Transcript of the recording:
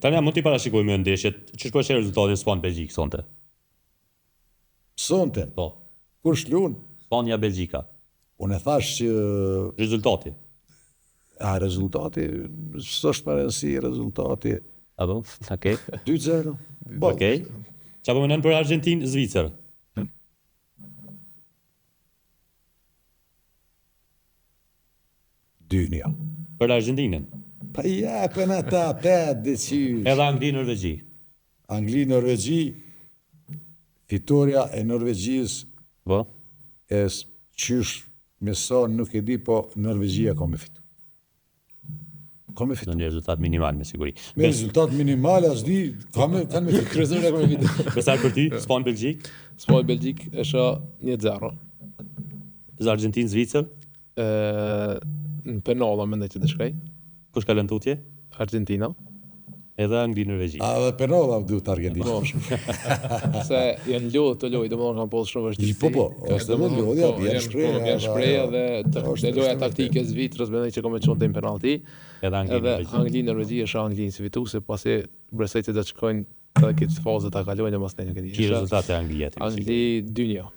Tani a mund t'i parashikojmë ndeshjet? Qysh po e sheh rezultatin Spanjë Belgjikë sonte? Sonte. Po. Kush lun? Spanja Belgjika. Unë e thash që Rezultati. a rezultati s'është me rëndësi rezultati Apo? Okej. 2-0. Po. Okej. Çfarë po mendon për Argjentinë Zvicër? Dynja. Për Argjentinën. Pa jepen ata pet dhe qysh. Edhe Angli Norvegji. Angli Norvegji fitoria e Norvegjisë Po. e qysh me sa nuk e di, po Norvegjia ka me fitu. Ka me fitu. Në një rezultat minimal me siguri. Me rezultat minimal, as di, ka me, kanë me fitu. Kryesore ka me fitu. Besar për ty, Spanjë Belgjik, Spanjë Belgjik është 1-0. Argjentinë Zvicër, Ë në penalla mendoj që të shkoj. kush kalon tutje? Argentina. Edhe Angli Norvegji. A dhe penalla duhet Argentina. Po. Se janë lodhë të lojë, domethënë kanë pasur shumë vështirësi. Po, po, është edhe Domethënë, lodhja, po, vjen janë- shpreha, Po, vjen edhe shpreha ajo. dhe të- Është- dhe loja është e taktike e Zvicrës mendoj që ka me qenë deri në penallti. Edhe Angli Edhe Norvegji. Angli Norvegji është Angli si fituese, pasi besoj se do të shkojnë edhe këtë fazë ta kalojnë e mas ne nuk e di. Ki Është rezultate Anglia ti. me siguri. Angli 2-1.